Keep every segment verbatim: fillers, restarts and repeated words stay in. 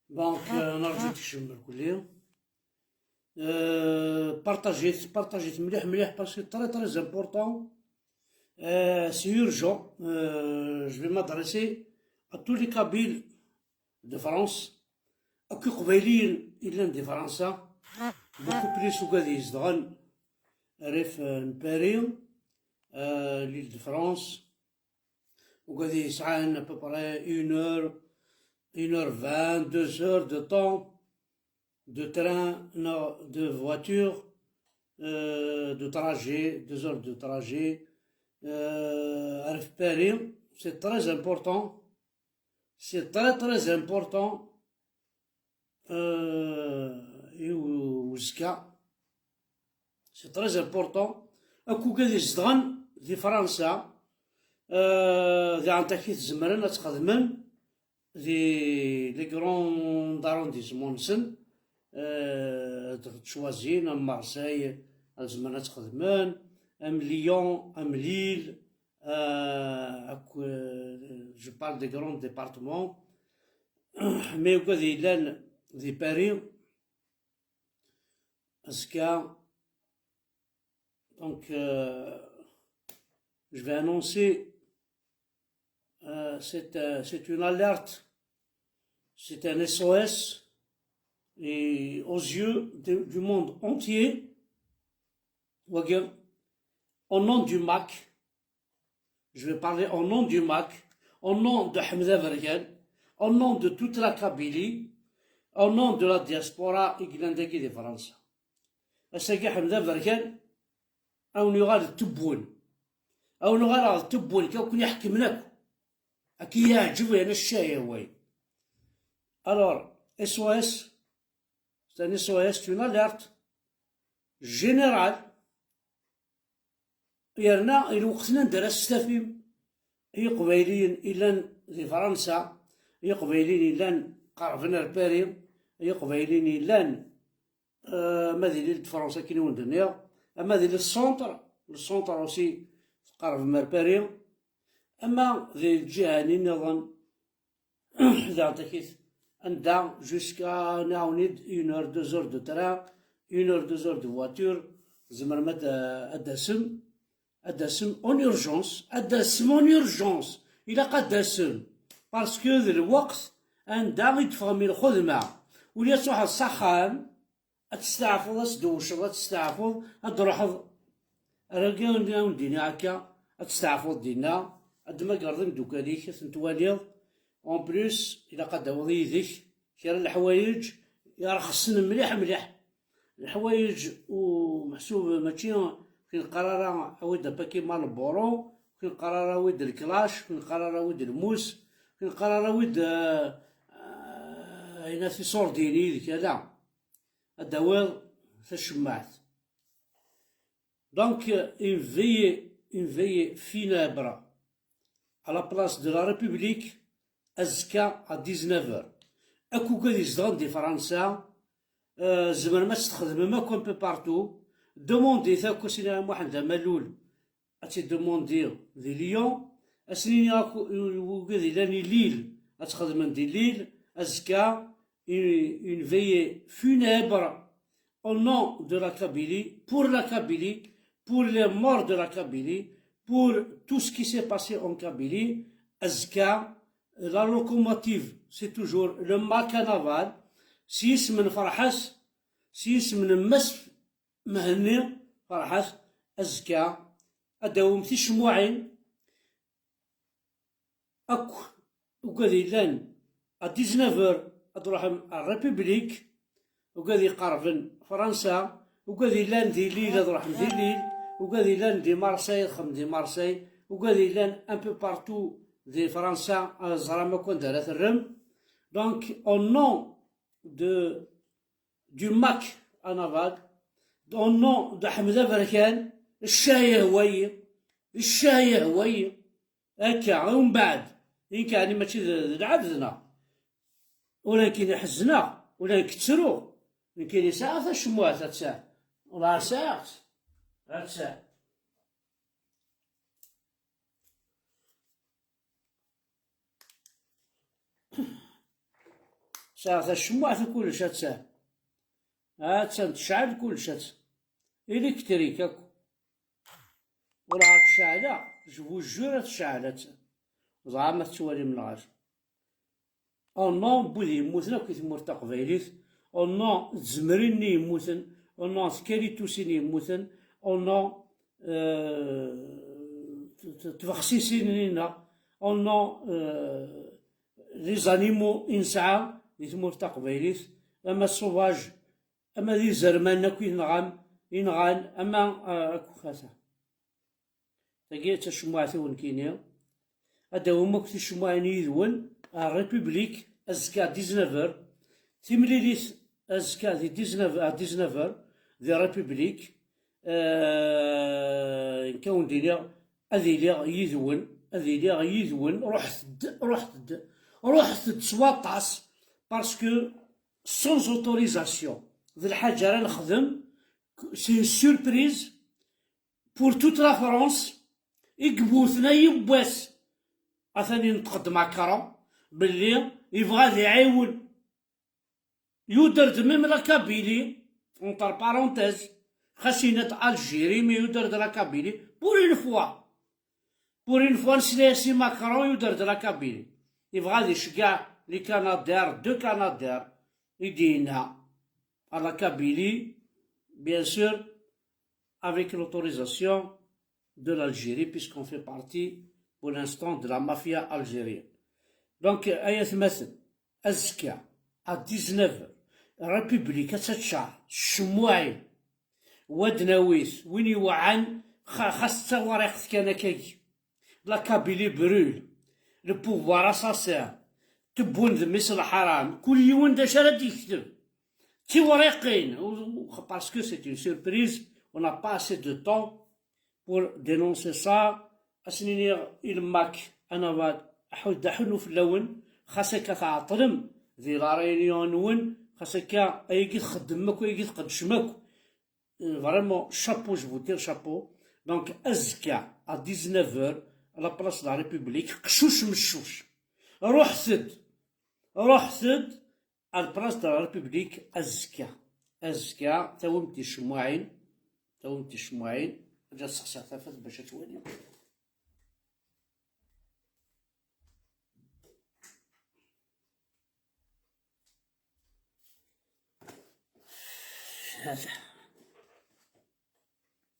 Donc, euh, نرجو تكشم الكلية. Euh, partagez, partagez مليح مليح parce que très très important. Euh, c'est urgent. Euh, je vais m'adresser à tous les Kabyles de France. Akk Iqbayliyen yellan di Fransa, beaucoup plus ugad yezedɣen rrif, euh, n Paris, euh, l'Île-de-France, ugad yesɛan à peu près une heure, une heure vingt, deux heures de temps de train, non, de voiture, euh, de trajet, deux heures de trajet, euh, rrif Paris, c'est très important. C'est très très important. Euh, i u- uzekka. C'est très important. Akk ugad izedɣen di Fransa, euh, di Antakya tzemren ad txedmen di les grands arrondissements-nsen, euh, ad tcwazin am Marseille, ad zemren ad txedmen, am Lyon, am Lille, euh, akk, euh, je parle des grands départements. Mais ugad yellan di Paris, azekka, donc, euh, je vais annoncer, euh, c'est, euh, c'est une alerte, c'est un S O S, et aux yeux de- du monde entier, wagi, au nom du MAK, je vais parler au nom du MAK, au nom de Ḥmed Aberkan, au nom de toute la Kabylie, au nom de la diaspora i yellan dagi di Fransa. Ass-agi Ḥmed Aberkan, a wen-yuɣal d tewwel. A wen-uɣaleɣ d tewwel, kan ken-iḥekmen akk. Ad k-yeɛǧeb yerna ccah yehwa-yi. Alors, S O S, c'est un S O S, c'est une alerte générale. Yerna i lweqt-nni anda ara testafim, i Iqbayliyen yellan di Fransa, i Iqbayliyen yellan qerben ar Paris, i Iqbayliyen yellan, euh, ama di l'Île de France akken i wen-d-nniɣ, ama di le centre, le centre aussi tqerbem ar Paris, ama di lǧiha-nni nniḍen, daɣ takit, anda jusqu'à, nɛawen-id, une heure, deux heures de train, une heure, deux heures de voiture, tzemrem ad, ad d-tasem, ad d-tasem en urgence, ad d-tasem en urgence, ilaq ad d-tasem, parce que d lweqt anda i d-teffɣem i lxedma, ula ad truḥeḍ s axxam, ad testeɛfuḍ, ad tdewceḍ, ad testeɛfuḍ, ad d-truḥeḍ. Ar agi a wen-d-iniɣ akka, ad testeɛfuḍ dinna, ad d-tmagreḍ imeddukal-ik, ad ten-twaliḍ. En plus, ilaq ad d-tawiḍ yid-k kra n leḥwayeǧ irexsen mliḥ mliḥ. Leḥwayeǧ u meḥsub mačči, ur k-neqqar ara awi-d apaki Marlboro, ur k-neqqar ara awi-d leklac, ur k-neqqar ara awi-d lmus, ur k-neqqar ara awi-d, eh, eh, ayen a tisurdin yid-k, ala. Ad d-tawiḍ tacemmaɛt. Donc, euh, une veillée, une veillée funèbre à la place de la République, azekka à dix-neuf heures. Akk ugad izedɣen di Fransa, euh, tzemrem ad tt-txedmem akk un peu partout. Demandez-t akk a Sidi Muḥend Amalul, ad tt-id-demandiḍ di Lyon. Ad sen-iniɣ akk i wigad yellan i Lille, ad tt-xedmen di Lille. Azekka, une, une veillée funèbre au nom de la Kabylie, pour la Kabylie, pour les morts de la Kabylie, pour tout ce qui s'est passé en Kabylie. Azekka, la locomotive, c'est toujours le MAK à Naval, s yisem n Ferḥat, s yisem n Mass Mhenni Ferḥat. Azekka ad d-tawim ticmuɛin, akk ugad yellan à dix-neuf heures ad d-truḥem ar République, ugad iqerben Fransa, ugad yellan di Lille ad d-truḥem di Lille, ugad yellan di Marseille ad d-truḥem di Marseille, ugad yellan un peu partout di Fransa ad teẓrem akk anda ara terrem. Donc, au nom de, du MAK à Naval, au nom de Ḥmed Aberkan, ccah yehwa-yi, ccah yehwa-yi. Akka, umbeɛd, nekk ɛni mačči d, d lɛebd, neɣ? Ula nekkini ḥezneɣ, ula nekk ttruɣ, nekkini sɛiɣ tacmuɛt, ad tt-, ula sɛiɣ-tt, ad tt-. Tesɛa tacmuɛt kullec, attan. Attan tecɛel kullec, attan. Électrique akk. Ur ɛad ceɛleɣ, je vous jure ad tecɛel, attan. Ẓer ma tettwalim neɣ acu. Au nom n wid yemmuten akk i tmurt taqbaylit, au nom n tzemrin-nni yemmuten, au nom n tkalitusin yemmuten, au nom, euh, t-, t-, tbexsisin-nni-nneɣ, au nom, euh, les animaux i nesɛa di tmurt taqbaylit, ama sauvage, ama d izerman akk i nɣan, i nɣan, ama, euh, akk hata. Tagi d tacemmuɛt-iw nekkini. Ad d-awim akk ticemmuɛin yid-wen ar République azekka à dix-neuf heures. Timlilit azekka di dix-neuf, à dix-neuf heures di République. Euh, nekk ad wen-d-iniɣ, ad iliɣ yid-wen, ad iliɣ yid-wen. Ruḥet-d, ruḥet-d, ruḥet-d s waṭas, parce que sans autorisation, d lḥaǧa ara nexdem, c'est une surprise pour toute la France, i yemmuten ay yiwwas. Atan yenṭeq-d Macron belli yebɣa ad iɛiwen. Yuder-d même la Kabylie, entre parenthèses, xas yenna-d Algérie, mais yuder-d la Kabylie, pour une fois. Pour une fois, nesla-as i Macron, yuder-d la Kabylie. Yebɣa ad iceggeɛ les Canadaires, deux Canadaires, i d-yenna à la Kabylie, bien sûr, avec l'autorisation de l'Algérie, puisqu'on fait partie pour l'instant de la mafia algérienne. Donc, ay atmaten, azekka, à dix-neuf heures, République ad teččar tcemmuɛin, wa d-nawi-t, win iweɛɛan, xa-, xas d tawariqt kan akkagi. La Kabylie brûle, le pouvoir assassin, tewwun d mmi-s lḥaram, kul yiwen d acu ara d-yekteb. D tiwriqin, parce que c'est une surprise, on n'a pas assez de temps pour dénoncer ça. Ad sen-iniɣ i lemmak, anabaḍ, aḥu-, d aḥunnu fell-awen, xas akka tɛeṭlem di la réunion-nwen, xas akka ayagi txeddmem akk, ayagi tqeddcem akk. Euh, vraiment, chapeau, je vous tire chapeau. Donc, azekka, à dix-neuf heures, à la place de la République, qcuc meccuc. Ruḥet-d, ruḥet-d, à la place de la République, azekka. Azekka, tawim-d ticemmuɛin, tawim-d ticemmuɛin, ad sexsiɣ tafat bac ad twalim.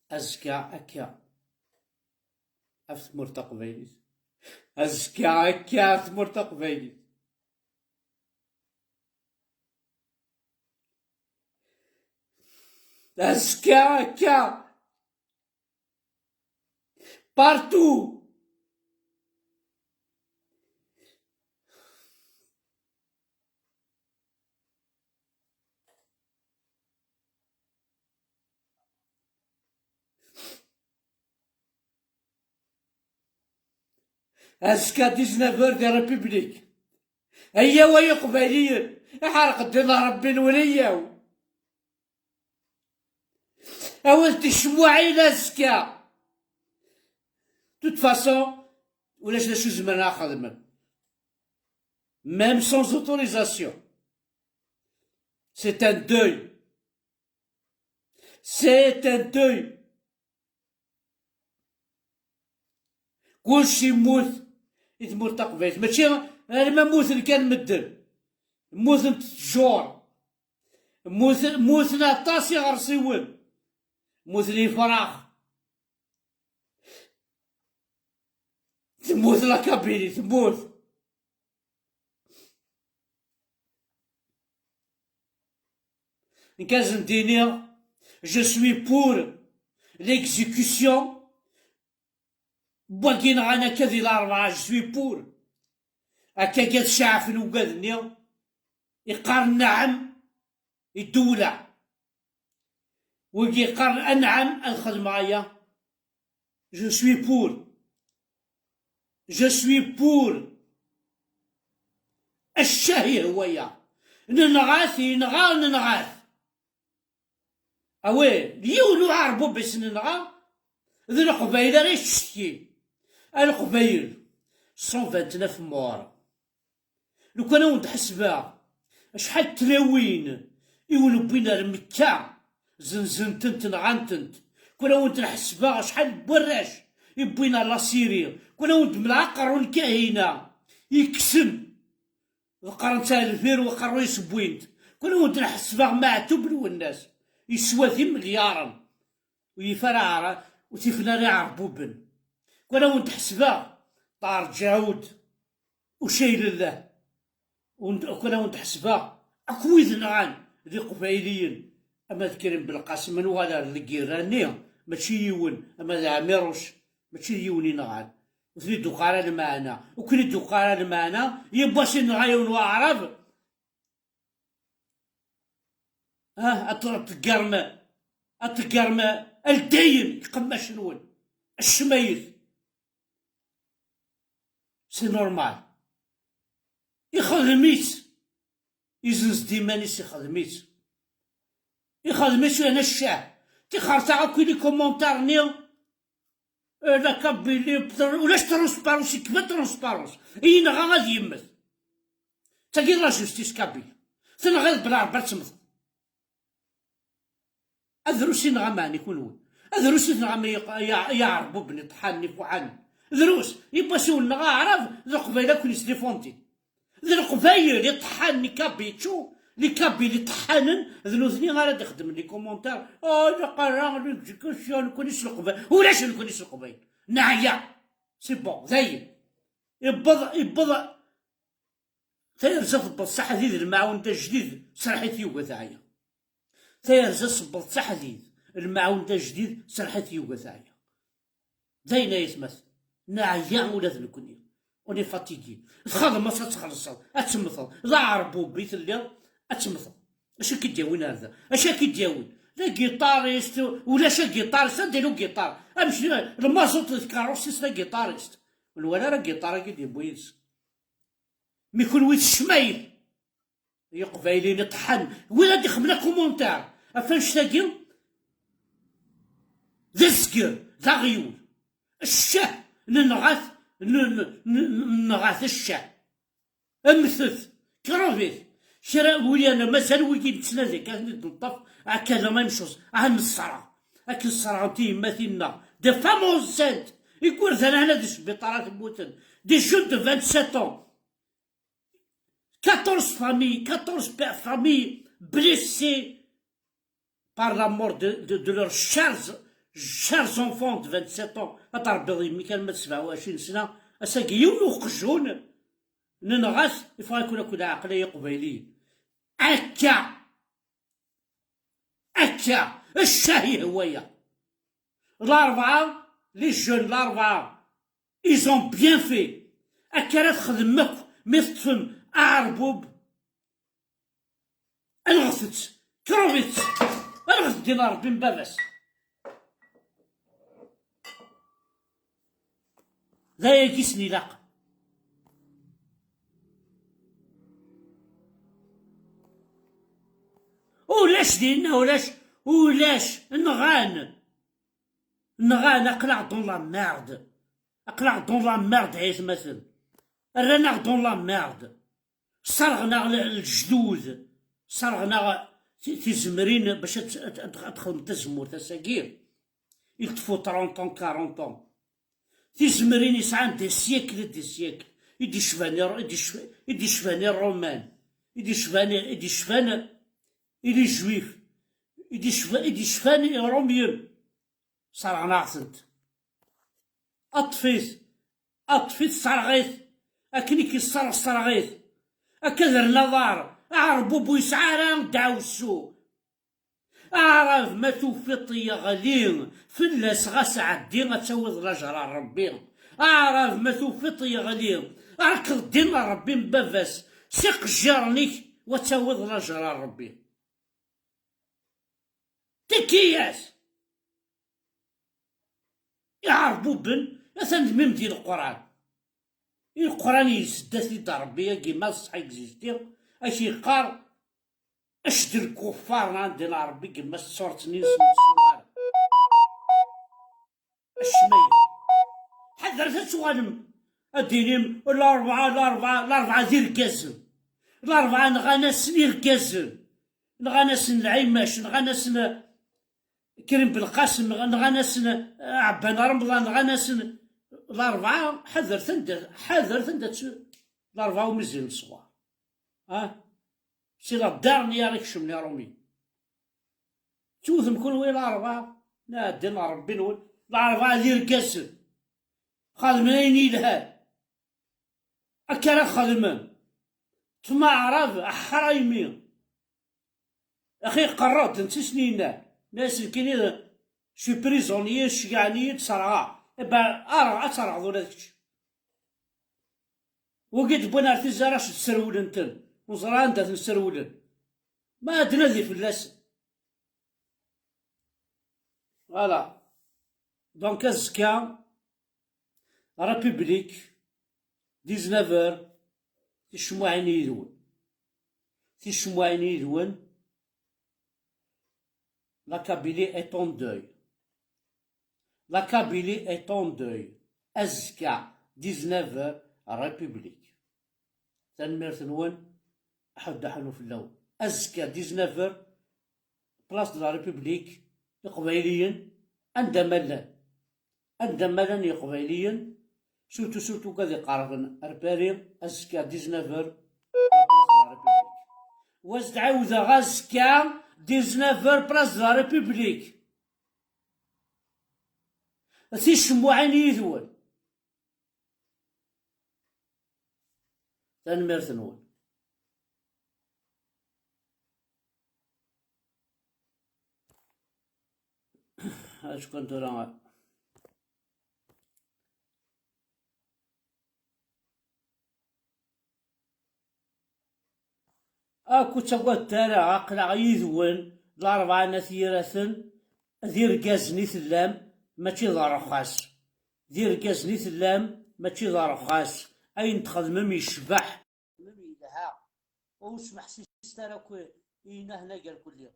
Azekka akka ɣef tmurt taqbaylit. Azekka akka ɣef tmurt taqbaylit. Azekka akka. Partout. Azekka dix-neuf heures di République. Ayyaw ay Iqbayliyen, iḥerq ddin Ṛebbi-nwen, ayyaw. Awal ticemmuɛin azekka. De toute façon, ulac d acu zemren ad xedmen. Même sans autorisation. C'est un deuil. C'est un deuil. Kullec yemmut i tmurt taqbaylit. Mačči arma mmuten kan medden. Mmutent ttjur. Mmuten, mmuten aṭas iɣersiwen. Mmuten ifrax. Temmut la Kabylie, temmut. Nekk ad sen-d-iniɣ, je suis pour l'exécution n wagi nɣan akka di Larebɛa, je suis pour. Akka ad ceɛfen ugad-nni, iqqaren naɛem i ddewla. Wigi yeqqaren anɛam ad xedmeɣ aya. Je suis pour. Je suis pour. Ccah ih waya. Nenɣa-t, yenɣa, nenɣa-t. Awal, yiwen uɛerbub i s-nenɣa, d Leqbayel ara yettcetkin. A Leqbayel, cent vingt-neuf morts. Lukan a wen-d-ḥesbeɣ, Acḥal n tlawin i wen-wwin ar Mekka, zenzen-tent, nɣan-tent. Kul awen-ten-ḥesbeɣ acḥal n warrac i wwin ar la Syrie. Kul awen-d-mleɣ aqerru n Kahina yekksen, ḍeqqren-tt ar lbir u aqerru-is wwin-t. Kul awen-ten-ḥesbeɣ Maɛtub Lwennas yeswa d imelyaṛen, u yif ara ɛra-, u tifen ara iɛerbuben. Kul awen-d-ḥesbeɣ Ṭaher Ǧaɛud, Ucaylellah. Wen-, kul awen-d-ḥesbeɣ akk wid nɣan d Iqbayliyen, ama d Krim Belqasem, nuɣal ar lgirra-nni, mačči yiwen, ama d Ɛmiruc, mačči d yiwen i nɣan. Ur ten-id-tuqiɛ ara lmeɛna, ur ken-id-tuqiɛ ara lmeɛna, yiwwas i nɣa yiwen waɛrab, ah, ad t-, ad t-teggarem, ad t-teggarem aldayen, iqemmac-nwen, acmayet. C'est normal. Ixdem-itt. Izenz-d iman-is, ixdem-itt. Ixdem-itt yerna ccah. Tixerṣaɣ akk i les commentaires-nni, euh, la Kabylie, ulac transparence, ikba transparence. I yenɣa ad yemmet. Tagi d la justice kabyle. Tenɣiḍ bla Rebbi ad temmteḍ. Ad drus i nɣa meɛni kunwi. Ad drus i tenɣam ay, ay, ay aɛerbuben iṭeḥḥanen ifuḥanen. Drus, yiwwas i wen-nɣa aɛrab, d Leqbayel ad ken-isdifundin. D Leqbayel iṭeḥḥanen ikabiču, les Kabyles iṭeḥḥanen, d nutni ara d-ixedmen les commentaires. Oh, lqara, l'exécution, nekni s Leqbayel. Ulac nekni s Leqbayel. Neɛya. C'est bon, dayen. Iwweḍ, iwweḍ. Tayerza tewweḍ s aḥdid, lmaɛun d ajdid, serreḥ-it yugi ad teɛya. Tayerza tewweḍ s aḥdid, lmaɛun d ajdid, serreḥ-it yugi ad teɛya. D ayen ay atmaten. Neɛya ula d nekkni. On est fatigué. Txadmeḍ ad txellṣeḍ, ad temmteḍ. D aɛerbub i telliḍ, ad temmteḍ. Acu i k-id-yawin ar da? Acu i k-id-yawin? D agiṭarist, ulac agiṭarist, anda yella ugiṭar? Amek lmaẓut di tkeṛṛust-is d agiṭarist? Ur nwala ara agiṭar-agi d-yewwi yid-s. Mi kunwi tecmayem, Iqbayliyen iṭeḥḥan, wid ad d-ixemmen akumuntar ɣef annect-agi, d azger, d aɣyul. Ccah, nenɣa-t, n-, n-, n-, nenɣa-t ccah. Mmtet, krevit. Kra wiyana mazal wigi nettnadi kan ad ten-id-neṭṭef, akka d amayemcuẓ, ad nesserɣ. Akken sserɣent tiyemmatin-nneɣ, des femmes enceintes, igerdan ɛla di sbiṭarat mmuten, des jeunes de vingt-sept ans. Quatorze familles, quatorze pe-, familles blessées par la mort de, de, de leurs chers, chers enfants de vingt-sept ans. Ad tṛebbiḍ yemmi-k arma d sebɛa u ɛecrin sna, ass-agi yiwen uqjun, nenɣa-t, iffeɣ-akun akk leɛqel ay Iqbayliyen. Akka! Akka, ccah ihwa-ya. Larebɛa, les jeunes, Larebɛa, ils ont bien fait. Akka ara texdem akk mi teṭṭfem aɛerbub. Anɣet-tt, krevit-tt, anɣet ddin n Ṛebbi n baba-s. D ayagi i sen-ilaq. Ulac dinna, ulac, ulac, nɣan. Nɣan, aql-aɣ dans la merde. Aql-aɣ dans la merde, ay atmaten. Rran-aɣ dans la merde. Sserɣen-aɣ le-, lejdud, sserɣen-aɣ ti-, tizemrin bac ad, ad, ad, ad texdem tazemmurt ass-agi. Il te faut trente ans, quarante ans. Tizemrin yesɛan des siècles et des siècles. I d-icban i, i d-icf-, i d-icban i Ṛṛuman, i d-icban, i d-icban i les Juifs, i d-icf-, i d-icfan i Iṛumyen. Sserɣen-aɣ-tent. Ṭṭef-it, ṭṭef-it, sserɣ-it. Akken i k-isserɣ, sserɣ-it. Akka d rren aḍar, aɛerbub ur yesɛi ara ddeɛwessu. Aɛrab ma tufiḍ yeɣli, fell-as ɣas ɛeddi, ad tawiḍ lajra n Ṛebbi. Aɛrab ma tufiḍ yeɣli, rkeḍ ddin n Ṛebbi n baba-s, s iqejjiren-ik, u ad tawiḍ lajra n Ṛebbi. Tekki-yas! Iɛerbuben, atan d mim di Leqran. I Leqran yessedda-t-id Ṛebbi, agi ma ṣṣeḥ existiɣ, ak-yeqqar, ač d lkuffar n din Ṛebbi, agi ma s ṣṣuṛt-nni s Acmay. Ḥadret ad tuɣalem ad d-tinim Larebɛa, Larebɛa, Larebɛa d irgazen. Larebɛa nɣan-asen irgazen, nɣan-asen Lɛimac, nɣan-asen Krim Belqasem, nɣan-asen Ɛebban Remḍan, nɣan-asen Larebɛa. Ḥadret anda, ḥadret anda tt-, Larebɛa umi zzin leṣwar. Ah, c'est la dernière i kecmen Iṛumiyen. Tewtem kunwi Larebɛa, naɛdin Ṛebbi-nwen, Larebɛa d irgazen. Xedmen ayen yelhan. Akka ara xedmen. Tmaɛrab, aḥraymi. Axi qerreɣ-d, netta i sen-yenna. Nna-as nekkini d, je suis prisonnier, ceggɛen-iyi-d, serɣeɣ. Eh ben, arɣ, ad terɣeḍ ula d kečč. Wigi d-wwin ar tizzara, s-, srewlen-ten. Ur neẓri anda ten-srewlen. Ma ad nadi fell-asen. Voilà. Donc, azekka, République, dix-neuf heures, ticemmuɛin yid-wen. Ticemmuɛin yid-wen, la Kabylie est en deuil. La Kabylie est en deuil. Azekka, dix-neuf heures, République. Tanemmirt-nwen, aḥuddu aḥunnu fell-awen. Azekka, dix-neuf heures, place de la République, Iqbayliyen, anda ma llan. Anda ma llan Iqbayliyen, surtout, surtout, ad iqerben ar Paris, azekka, dix-neuf heures, place de la République. Wa s-d-ɛawdeɣ, azekka, dix-neuf heures, place de la République. Ticemmuɛin yid-wen. Tanemmirt-nwen. Acu kan tura. Akk ur ttagadet ara, aql-aɣ yid-wen, d Larebɛa n At Yiraten, d irgazen i tellam, mačči d ṛṛxas. D irgazen i tellam, mačči d ṛṛxas. Ayen txedmem yecbeḥ. Txedmem yelha. Ur smeḥsiset ara akk i, i yinahna gar kulli.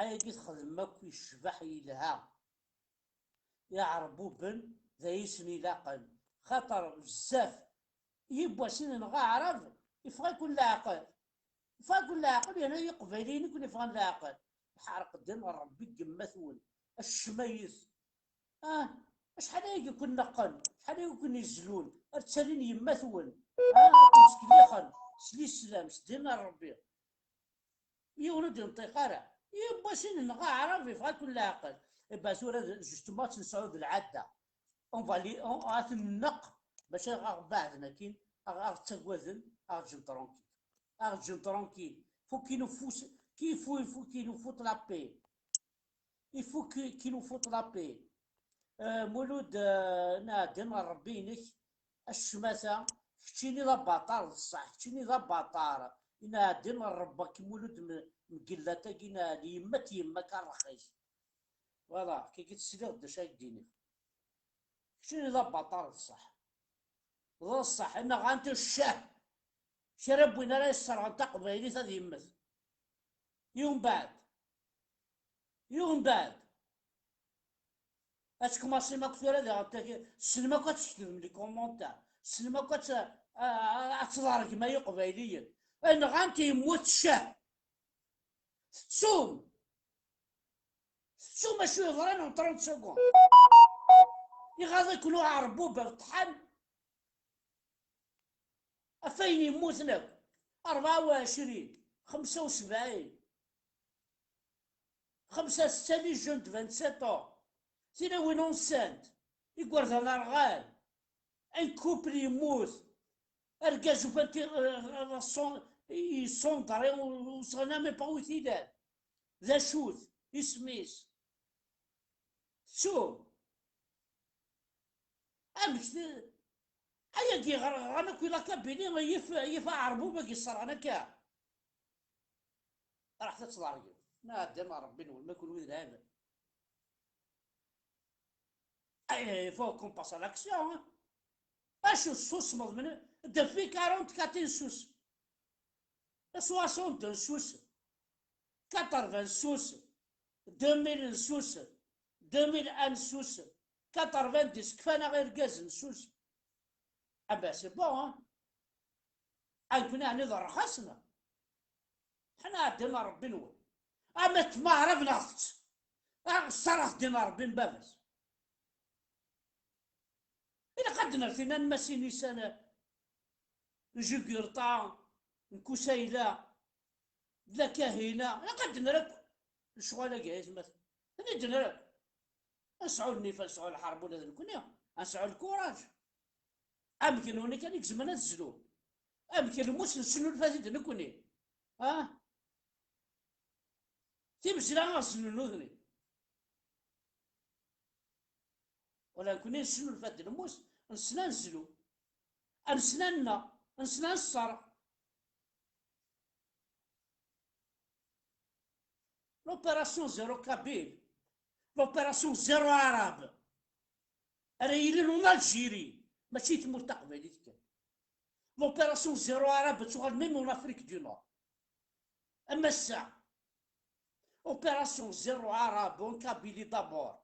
Ayagi txedmem akk yecbeḥ, yelha. Iɛerbuben d ay sen-ilaqen, xaṭer bezzaf yiwwas i nenɣa aɛrab, yeffeɣ-iken leɛqel. Yeffeɣ-iken leɛqel, yerna iqbayliyen i ken-yeffɣen leɛqel. Ḥerqed-in Ṛebbi deg yemma-twen, acmayet. Ah, acḥal ayagi ken-neqqen, acḥal ayagi ken-izlun, ar ttalin yemma-twen. Ah, ad ken-ttkellixen s lislam, s ddin n Ṛebbi. Yiwen ur d-yenṭiq ara. Yiwwas i nenɣa aɛrab, yeffeɣ-iken leɛqel. Eh ben, tura d, justement, ad tt-nesɛu d lɛadda. On va li-, on, ad ten-nneq, bac ad ɣ-beɛden akkin, ad ɣ-, ad ɣ-ttagaden, ad ɣ-ǧǧen tranquille. Ad ɣ-ǧǧen tranquille. Faut qu'il nous fout, qu'il faut, il faut qu'il nous fout la paix. Il faut que, qu'il nous fout la paix. Euh, Mulud, euh, nɛeddi n Ṛebbi-inek, a ccmata, keččini d abaṭar d ṣṣeḥ, keččini d abaṭar, nɛeddi n Ṛebbi-k, Mulud, m-, mgellat-agi, n yemma-t yemma-k, a ṛṛex-ik. Voilà, kiki tesliḍ d acu ay d-iniɣ. Keččini d abaṭar d ṣṣeḥ. D ṣṣeḥ, nɣan-t ccah. Kra n win ara yesserɣen taqbaylit ad yemmet. I umbeɛd? I umbeɛd? Ad tkumaṣim akk tura diɣ, tessnem akk ad tkektbem les commentaires, tessnem akk ad t-, a-, a-, ad tḍergem ay iqbayliyen. Nɣan-t yemmut ccah. Tettum. Tettum acu yeḍran en trente secondes. Iɣaḍ-iken uɛerbub iṭḥan. Ɣef wayen yemmuten akk, rebɛa u ɛecrin, xemsa u sebɛin, xemsa setta, les jeunes de vingt-sept ans, tilawin enceintes, igerdan rɣan, un couple yemmut, argaz ufan-t, eh, eh, son-, yessunḍer, ur, ur sɣan même pas wi t-ilan. D acu-t? Isem-is? Tettum. Amek t-, ayagi ɣer-, ɣran akk i la Kabylie, yif, yif aɛerbub agi sserɣen akka. Raḥet ad tḍergem. Nɛeddi ma Ṛebbi-nwen, ma kunwi d lɛibad. Ay, il faut qu'on passe à l'action, hein. Acu tessusmeḍ, depuis quarante-quatre i nessus. Soixante nessus. Quatre-vingts nessus. Deux mille nessus. Deux mille un nessus. Quatre-vingt-dix, kfan-aɣ irgazen nessus. Ah ben, c'est bon, hein. Ad nkun ɛni d rrxas, neɣ? Ḥna ɛeddan ar Ṛebbi-nwen. Ama d tmaɛrab neɣ d, a ṣṣara d ddin n Ṛebbi n baba-s. Ilaq ad d-nerr tin n Masinisa, n Jugurṭa, n Kusayla, d la Kahina. Ilaq ad d-nerr akk lecɣal-agi, ay atmaten. Ad d-nerr akk. Ad nesɛu nnif, ad nesɛu lḥerb ula d nekkni. Ad nesɛu lkuraj. Amek nwen kan i izemren ad zlun. Amek lmus nesnulfa-t-id nekkni. Ah? Timezra ad zlun nutni. Wala nekkni nesnulfa-d lmus, nesna nezlu. Nesna nneɣ, nesna nesserɣ. L'opération zéro kabyle, l'opération zéro arabe, ara yilin en Algérie, mačči tmurt taqbaylit kan. L'opération zéro arabe ad tuɣal même en Afrique du Nord. Am ass-a, opération zéro arabe en Kabylie d'abord.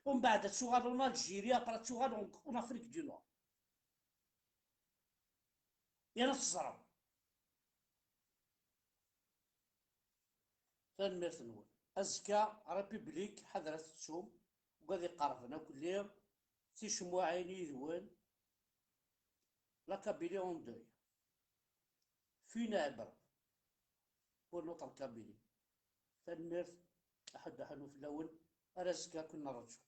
Umbeɛd ad tuɣal en Algérie, après ad tuɣal en, en Afrique du Nord. Yerna teẓram. Tanemmirt-nwen. Azekka, République, ḥadret ad tettum, ugad iqerben akk lliɣ, ticemmuɛin yid-wen, la Kabylie en deuil. Funèbre pour notre Kabylie. Tanemmirt, aḥuddu ḥannu fell-awen, ar azekka ad ken-nrǧu.